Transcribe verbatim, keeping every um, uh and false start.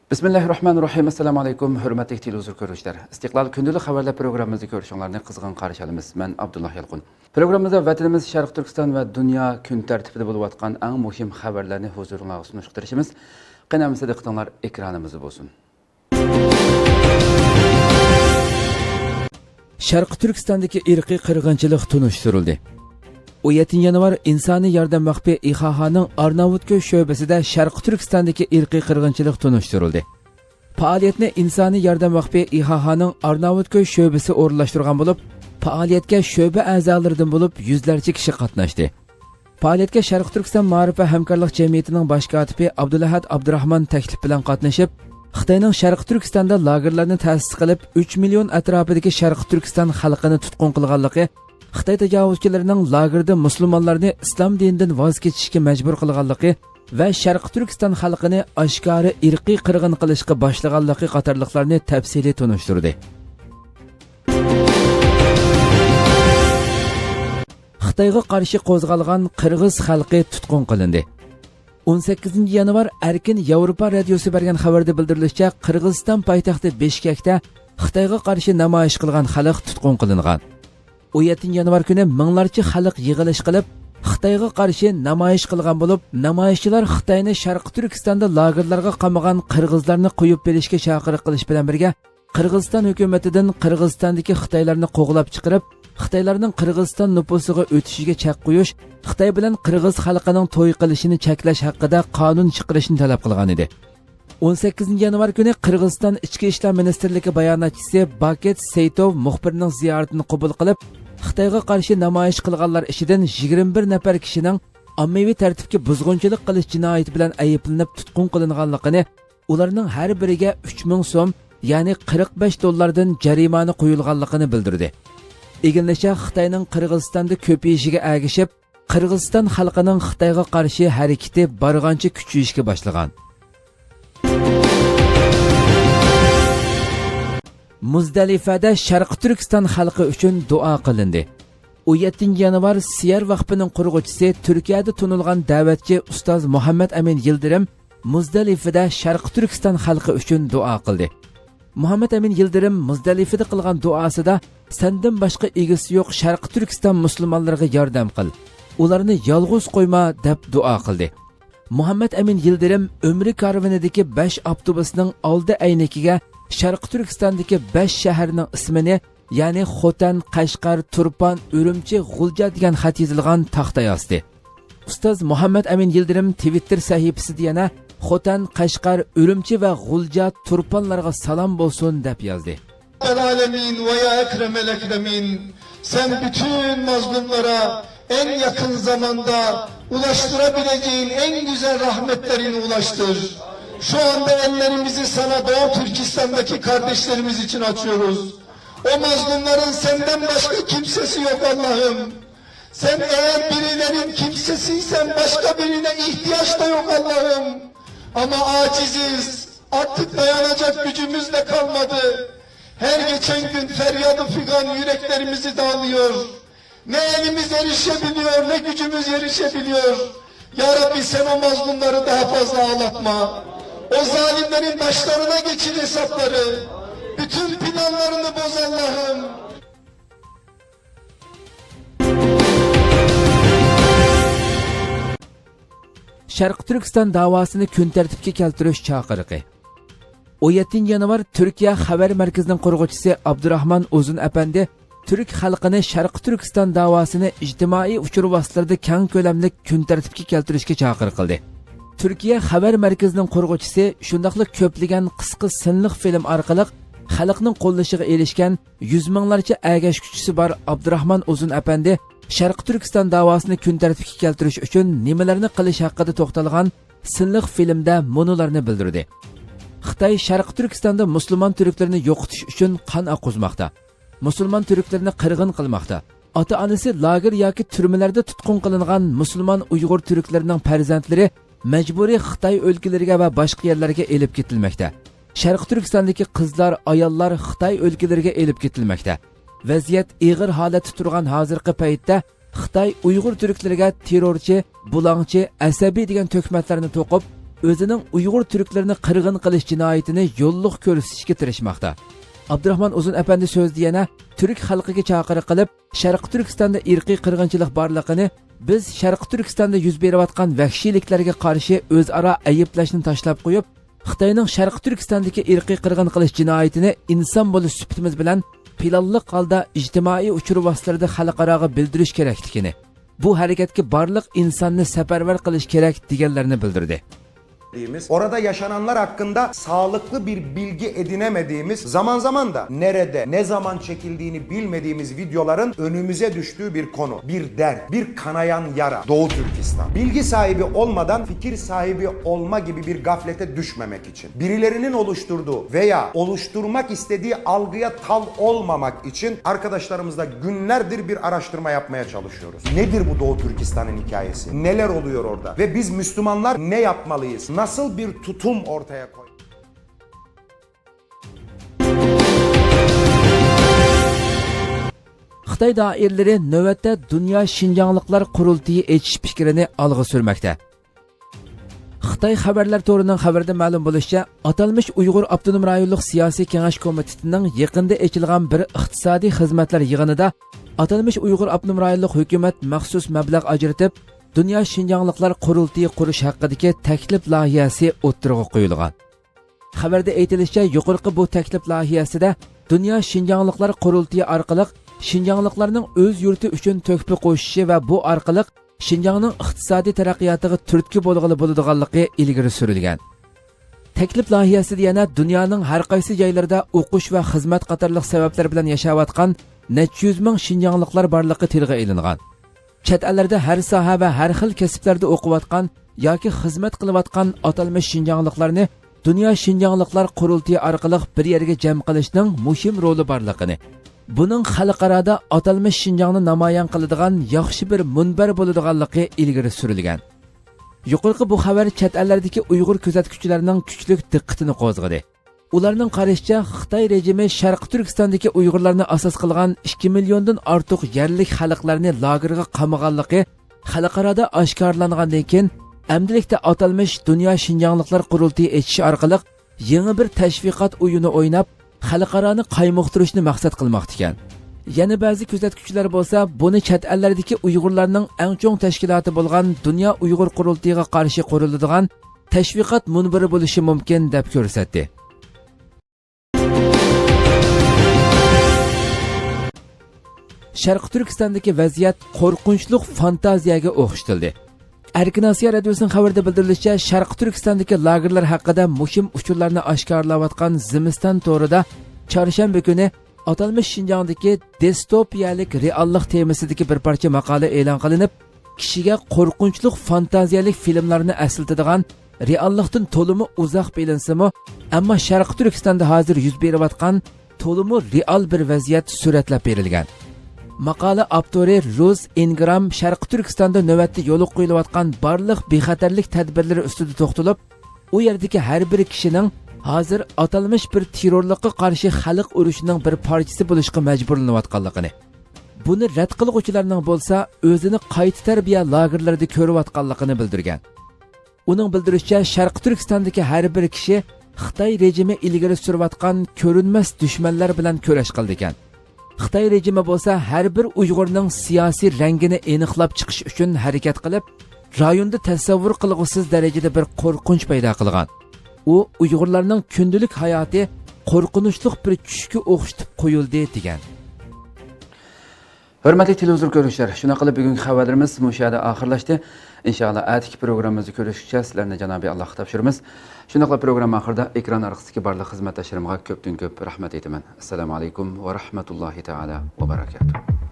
بىسمىللاھىررەھمانىررەھىم. ئەسسالامۇ ئەلەيكۇم، ھۆرمەتلىك تېلېۋىزور كۆرۈشلەر. ئىستىقلال كۈندىلىك خەۋەرلەر پروگراممىمىزدا كۆرۈشۈڭلارنى قىزغىن قارشى ئالىمىز. مەن ئابدۇللا يالقۇن. پروگراممىمىزدا ۋەتىنىمىز شەرقىي تۈركىستان ۋە دۇنيا كۈن تەرتىپىدە بولۇۋاتقان ئەڭ مۇھىم خەۋەرلەرنى ھۇزۇرۇڭلارغا سۇنۇشقا تىرىشىمىز. قېنى ئەمىسە دىققىتىڭلار ئېكرانىمىزدا بولسۇن. شەرقىي تۈركىستاندىكى ئىرقىي قىرغىنچىلىق تونۇشتۇرۇلدى. ئون يەتتىنچى يانۋار ئىنسانىي ياردەم ۋەقپى ئىھاھانىڭ ئارناۋۇتكۆل شۆبىسىدە شەرقىي تۈركىستاندىكى ئىرقىي قىرغىنچىلىق تونۇشتۇرۇلدى. پائالىيەتنى ئىنسانىي ياردەم ۋەقپى ئىھاھانىڭ ئارناۋۇتكۆل شۆبىسى ئورۇنلاشتۇرغان بولۇپ، پائالىيەتكە شۆبە ئەزالىرىدىن بولۇپ يۈزلەرچە كىشى قاتناشتى. پائالىيەتكە شەرقىي تۈركىستان مائارىپ ۋە ھەمكارلىق جەمئىيىتىنىڭ باش كاتىپى ئابدۇلئەھەت ئابدۇراخمان تەكلىپ بىلەن قاتنىشىپ، خىتاينىڭ شەرقىي تۈركىستاندا لاگېرلارنى تەسىس قىلىپ، ئۈچ مىليون ئەتراپىدىكى شەرقىي تۈركىستان خەلقىنى تۇتقۇن قىلغانلىقى، خىتاي تاجاۋۇزچىلىرىنىڭ لاگېردا مۇسۇلمانلارنى ئىسلام دىنىدىن ۋاز كېچىشكە مەجبۇر قىلغانلىقى ۋە شەرقىي تۈركىستان خەلقىنى ئاشكارا ئىرقىي قىرغىن قىلىشقا باشلىغانلىقى قاتارلىقلارنى تەپسىلىي تونۇشتۇردى. خىتايغا قارشى قوزغالغان قىرغىز خەلقى تۇتقۇن قىلىندى. ئون سەككىزىنچى يانۋار ئەركىن ياۋروپا رادىيوسى بەرگەن خەۋەردە بىلدۈرۈلۈشىچە، قىرغىزىستان پايتەختى بىشكەكتە خىتايغا قارشى نامايىش قىلغان خەلق تۇتقۇن قىلىنغان. ئون يەتتىنچى يانۋار كۈنى مىڭلارچە خەلق يىغىلىش قىلىپ، خىتايغا قارشى نامايىش قىلغان بولۇپ، نامايىشچىلار خىتاينى شەرقىي تۈركىستاندا لاگېرلارغا قامىغان قىرغىزلارنى قويۇپ بېرىشكە چاقىرىق قىلىش بىلەن بىرگە، قىرغىزىستان ھۆكۈمىتىدىن قىرغىزىستاندىكى خىتايلارنى قوغلاپ چىقىرىپ، خىتايلارنىڭ قىرغىزىستان نوپۇسىغا ئۆتۈشىگە چەك قويۇش، خىتاي بىلەن قىرغىز خەلقىنىڭ توي قىلىشىنى چەكلەش ھەققىدە قانۇن چىقىرىشنى تەلەپ قىلغان ئىدى. ئون سەككىزىنچى يانۋار كۈنى قىرغىزىستان ئىچكى ئىشلار مىنىستىرلىكى باياناتچىسى باكىت سېيتوۋ مۇخبىرنىڭ زىيارىتىنى قوبۇل قىلىپ، خىتايغا قارشى نامايىش قىلغانلار ئىچىدىن يىگىرمە بىر نەپەر كىشىنىڭ ئاممىۋى تەرتىپكە بۇزغۇنچىلىق قىلىش جىنايىتى بىلەن ئەيىبلىنىپ تۇتقۇن قىلىنغانلىقىنى، ئۇلارنىڭ ھەر بىرىگە ئۈچ مىڭ سوم، يەنى قىرىق بەش دوللاردىن جەرىمانە قويۇلغانلىقىنى بىلدۈردى. ئىگىلىنىشىچە، خىتاينىڭ قىرغىزىستاندا كۆپىيىشىگە ئەگىشىپ، قىرغىزىستان خەلقىنىڭ خىتايغا قارشى ھەرىكىتى بارغانچە كۈچىيىشكە باشلىغان. مۇزدەلىفەدە شەرقىي تۈركىستان خەلقى ئۈچۈن دۇئا قىلىندى. ئون يەتتىنچى يانۋار سىيەر ۋەقپىنىڭ قۇرغۇچىسى، تۈركىيەدە تونۇلغان دەۋەتچى ئۇستاز مۇھەممەد ئەمىن يىلدىرىم مۇزدەلىفىدە شەرقىي تۈركىستان خەلقى ئۈچۈن دۇئا قىلدى. مۇھەممەد ئەمىن يىلدىرىم مۇزدەلىفىدە قىلغان دۇئاسىدا، «سەندىن باشقا ئىگىسى يوق شەرقىي تۈركىستان مۇسۇلمانلىرىغا ياردەم قىل. ئۇلارنى يالغۇز قويما» دەپ دۇئا قىلدى. مۇھەممەد ئەمىن يىلدىرىم ئۆمرە كارۋىنىدىكى بەش ئاپتوبۇسنىڭ ئالدى ئەينىكىگە شەرقىي تۈركىستاندىكى بەش شەھەرنىڭ ئىسمىنى، يەنى خوتەن، قەشقەر، تۇرپان، ئۈرۈمچى، غۇلجا دېگەن خەت يېزىلغان تاختا ياسىدى. ئۇستاز مۇھەممەد ئەمىن يىلدىرىم تىۋىتتېر سەھىپىسىدە يەنە خوتەن، قەشقەر، ئۈرۈمچى ۋە غۇلجا تۇرپانلارغا سالام بولسۇن دەپ يازدى. Alemin ve ya Ekremel Ekremin, sen bütün mazlumlara en yakın zamanda ulaştırabileceğin en güzel rahmetlerini ulaştır. Şu anda ellerimizi sana Doğu Türkistan'daki kardeşlerimiz için açıyoruz. O mazlumların senden başka kimsesi yok Allah'ım. Sen eğer birilerinin kimsesiysen başka birine ihtiyaç da yok Allah'ım. Ama aciziz. Artık dayanacak gücümüz de kalmadı. Her geçen gün feryadı figan yüreklerimizi dağlıyor. Ne elimiz erişebiliyor, ne gücümüz erişebiliyor. Ya Rabbi, sen o mazlumları daha fazla ağlatma. O zalimlerin başlarına geçir hesapları. Bütün planlarını boz Allah'ım. شەرقىي تۈركىستان داۋاسىنى كۈن تەرتىپكە كەلتۈرۈش چاقىرىقى. ئون يەتتىنچى يانۋار تۈركىيە خەۋەر مەركىزىنىڭ قۇرغۇچىسى ئابدۇراخمان ئۇزۇن ئەپەندى تۈرك خەلقىنى شەرقىي تۈركىستان داۋاسىنى ئىجتىمائىي ئۇچۇر ۋاسىتىلىرىدا كەڭ كۆلەملىك كۈن تەرتىپكە كەلتۈرۈشكە چاقىرىق قىلدى. تۈركىيە خەۋەر مەركىزىنىڭ قۇرغۇچىسى، شۇنداقلا كۆپلىگەن قىسقا سىنلىق فىلىم ئارقىلىق خەلقنىڭ قوللىشىغا ئېرىشكەن يۈز مىڭلارچە ئەگەشكۈچىسى بار ئابدۇراخمان ئۇزۇن ئەپەندى شەرقىي تۈركىستان داۋاسىنى كۈن تەرتىپكە كەلتۈرۈش ئۈچۈن نېمىلەرنى قىلىش ھەققىدە توختالغان سىنلىق فىلىمدە مۇنۇلارنى بىلدۈردى. خىتاي شەرقىي تۈركىستاندا مۇسۇلمان تۈركلىرىنى يوقىتىش ئۈچۈن قان ئاققۇزماقتا. مۇسۇلمان تۈركلىرىنى قىرغىن قىلماقتا. ئاتا-ئانىسى لاگېر ياكى تۈرمىلەردە تۇتقۇن قىلىنغان مۇسۇلمان ئۇيغۇر تۈركلىرىنىڭ پەرزەنتلىرى مەجبۇرىي خىتاي ئۆلكىلىرىگە ۋە باشقا يەرلەرگە ئېلىپ كېتىلمەكتە. شەرقىي تۈركىستاندىكى قىزلار، ئاياللار خىتاي ئۆلكىلىرىگە ئېلىپ كېتىلمەكتە. ۋەزىيەت ئېغىر ھالەتتە تۇرغان ھازىرقى پەيتتە خىتاي ئۇيغۇر تۈركلىرىگە تېررورچى، بۇلاڭچى، ئەسەبىي دېگەن تۆھمەتلەرنى توقۇپ، ئۆزىنىڭ ئۇيغۇر تۈركلىرىنى قىرغىن قىلىش جىنايىتىنى يوللۇق كۆرسىتىشكە تىرىشماقتا. ئابدۇراخمان ئۇزۇن ئەپەندى سۆزىدە يەنە تۈرك خەلقىگە چاقىرىق قىلىپ، شەرقىي تۈركىستاندا ئىرقىي قىرغىنچىلىق بارلىقىنى، بىز شەرقىي تۈركىستاندا يۈز بېرىۋاتقان ۋەھشىيلىكلەرگە قارشى ئۆزئارا ئەيىبلەشنى تاشلاپ قويۇپ، خىتاينىڭ شەرقىي تۈركىستاندىكى ئىرقىي قىرغىن قىلىش جىنايىتىنى ئىنسان بولۇش سۈپىتىمىز بىلەن پىلانلىق ھالدا ئىجتىمائىي ئۇچۇر ۋاسىتىلىرىدە خەلقئاراغا بىلدۈرۈش كېرەكلىكىنى، بۇ ھەرىكەتكە بارلىق ئىنساننى سەپەرۋەر قىلىش كېرەك، دېگەنلەرنى بىلدۈردى. Orada yaşananlar hakkında sağlıklı bir bilgi edinemediğimiz, zaman zaman da nerede, ne zaman çekildiğini bilmediğimiz videoların önümüze düştüğü bir konu, bir dert, bir kanayan yara. Doğu Türkistan. Bilgi sahibi olmadan fikir sahibi olma gibi bir gaflete düşmemek için, birilerinin oluşturduğu veya oluşturmak istediği algıya tav olmamak için arkadaşlarımızla günlerdir bir araştırma yapmaya çalışıyoruz. Nedir bu Doğu Türkistan'ın hikayesi? Neler oluyor orada? Ve biz Müslümanlar ne yapmalıyız? Nasıl bir tutum ortaya koy? خىتاي دائىرىلىرى نۆۋەتتە دۇنيا شىنجاڭلىقلار قۇرۇلتىيى ئېچىش پىكرىنى ئالغا سۈرمەكتە. خىتاي خەۋەرلەر تورىنىڭ خەۋىرىدە مەلۇم بولۇشىچە، ئاتالمىش ئۇيغۇر ئاپتونوم رايونلۇق سىياسىي كېڭەش كومىتېتىنىڭ يېقىندا ئېچىلغان بىر ئىقتىسادىي خىزمەتلەر يىغىنىدا ئاتالمىش ئۇيغۇر ئاپتونوم رايونلۇق ھۆكۈمەت مەخسۇس مەبلەغ ئاجرىتىپ، دۇنيا شىنجاڭلىقلار قۇرۇلتىيى قۇرۇش ھەققىدىكى تەكلىپ لايىھەسى ئوتتۇرىغا قويۇلغان. خەۋەردە ئېيتىلىشىچە، يۇقىرىقى بۇ تەكلىپ لايىھەسىدە دۇنيا شىنجاڭلىقلار قۇرۇلتىيى ئارقىلىق شىنجاڭلىقلارنىڭ ئۆز يۇرتى ئۈچۈن تۆھپە قوشۇشى ۋە بۇ ئارقىلىق شىنجاڭنىڭ ئىقتىسادىي تەرەققىياتىغا تۈرتكە بولغىلى بولىدىغانلىقى ئىلگىرى سۈرۈلگەن. تەكلىپ لايىھەسىدە يەنە دۇنيانىڭ ھەر قايسى جايلىرىدا ئوقۇش ۋە خىزمەت قاتارلىق سەۋەبلەر بىلەن ياشاۋاتقان نەچچە يۈز مىڭ شىنجاڭلىقلار بارلىقى تىلغا ئېلىنغان. چەت ئەللەردە ھەر ساھە ۋە ھەر خىل كەسىپلەردە ئوقۇۋاتقان ياكى خىزمەت قىلىۋاتقان ئاتالمىش شىنجاڭلىقلارنى دۇنيا شىنجاڭلىقلار قۇرۇلتىيى ئارقىلىق بىر يەرگە جەم قىلىشنىڭ مۇھىم رولى بارلىقىنى، بۇنىڭ خەلقئارادا ئاتالمىش شىنجاڭنى نامايان قىلىدىغان ياخشى بىر مۇنبەر بولىدىغانلىقى ئىلگىرى سۈرۈلگەن. يۇقىرىقى بۇ خەۋەر چەت ئەللەردىكى ئۇيغۇر كۆزەتكۈچىلەرنىڭ كۈچلۈك دىققىتىنى قوزغىدى. ئۇلارنىڭ قارىشىچە، خىتاي رېجىمى شەرقىي تۈركىستاندىكى ئۇيغۇرلارنى ئاساس قىلغان ئىككى مىليوندىن ئارتۇق يەرلىك خەلقلەرنى لاگېرغا قامىغانلىقى خەلقئارادا ئاشكارىلانغاندىن كېيىن، ئەمدىلىكتە ئاتالمىش دۇنيا شىنجاڭلىقلار قۇرۇلتىيى ئېچىش ئارقىلىق يېڭى بىر تەشۋىقات ئويۇنى ئويناپ، خەلقئارانى قايمۇقتۇرۇشنى مەقسەت قىلماقتىكەن. يەنە بەزى كۆزەتكۈچىلەر بولسا، بۇنى چەت ئەللەردىكى ئۇيغۇرلارنىڭ ئەڭ چوڭ تەشكىلاتى بولغان دۇنيا ئۇيغۇر قۇرۇلتىيىغا قارشى قۇرۇلىدىغان تەشۋىقات مۇنبىرى بولۇشى مۇمكىن، دەپ كۆرسەتتى. شەرقىي تۈركىستاندىكى ۋەزىيەت قورقۇنچلۇق فانتازىيەگە ئوخشىتىلدى. ئەركىن ئاسىيا رادىيوسىنىڭ خەۋىرىدە بىلدۈرۈلۈشىچە، شەرقىي تۈركىستاندىكى لاگېرلار ھەققىدە مۇھىم ئۇچۇرلارنى ئاشكارىلاۋاتقان زىمىستان تورىدا چارشەنبە كۈنى ئاتالمىش شىنجاڭدىكى دىستوپىيەلىك رېئاللىق تېمىسىدىكى بىر پارچە ماقالە ئېلان قىلىنىپ، كىشىگە قورقۇنچلۇق فانتازىيەلىك فىلىملارنى ئەسلىتىدىغان، رېئاللىقتىن تولىمۇ ئۇزاق بىلىنسىمۇ، ئەمما شەرقىي تۈركىستاندا ھازىر يۈز بېرىۋاتقان تولىمۇ رېئال بىر ۋەزىيەت سۈرەتلەپ بېرىلگەن. ماقالە ئاپتورى رۇز ئىنگرام شەرقىي تۈركىستاندا نۆۋەتتە يولغا قويۇلۇۋاتقان بارلىق بىخەتەرلىك تەدبىرلىرى ئۈستىدە توختىلىپ، ئۇ يەردىكى ھەر بىر كىشىنىڭ ھازىر ئاتالمىش بىر تېررورلۇققا قارشى خەلق ئۇرۇشىنىڭ بىر پارچىسى بولۇشقا مەجبۇرلىنىۋاتقانلىقىنى، بۇنى رەت قىلغۇچىلارنىڭ بولسا ئۆزىنى قايتا تەربىيە لاگېرلىرىدا كۆرۈۋاتقانلىقىنى بىلدۈرگەن. ئۇنىڭ بىلدۈرۈشىچە، شەرقىي تۈركىستاندىكى ھەر بىر كىشى خىتاي رېجىمى ئىلگىرى سۈرۈۋاتقان كۆرۈنمەس دۈشمەنلەر بىلەن كۈرەش قىلىدىكەن. خىتاي رېجىمى بولسا ھەر بىر ئۇيغۇرنىڭ سىياسىي رەڭگىنى ئېنىقلاپ چىقىش ئۈچۈن ھەرىكەت قىلىپ، رايوندا تەسەۋۋۇر قىلغۇسىز دەرىجىدە بىر قورقۇنچ پەيدا قىلغان. ئۇ ئۇيغۇرلارنىڭ كۈندىلىك ھاياتى قورقۇنچلۇق بىر چۈشكە ئوخشىتىپ قويۇلدى، دېگەن. ھۆرمەتلىك تېلېۋىزور كۆرۈشلەر، شۇنداقلا بۈگۈنكى خەۋەرلىرىمىز مۇشۇ يەردە ئاخىرلاشتى. ئىنشائاللا، ئەتىكى پروگراممىمىزدا كۆرۈشكىچە سىلەرنى جانابى ئاللاھقا تاپشۇرىمىز. شۇنداقلا پروگرامما ئاخىرىدا ئېكران ئارقىسىدىكى بارلىق خىزمەتداشلىرىمغا كۆپتىن كۆپ رەھمەت ئېيتىمەن. ئەسسالامۇ ئەلەيكۇم ۋە رەھمەتۇللاھى تائالا ۋە بەرەكاتۇھ.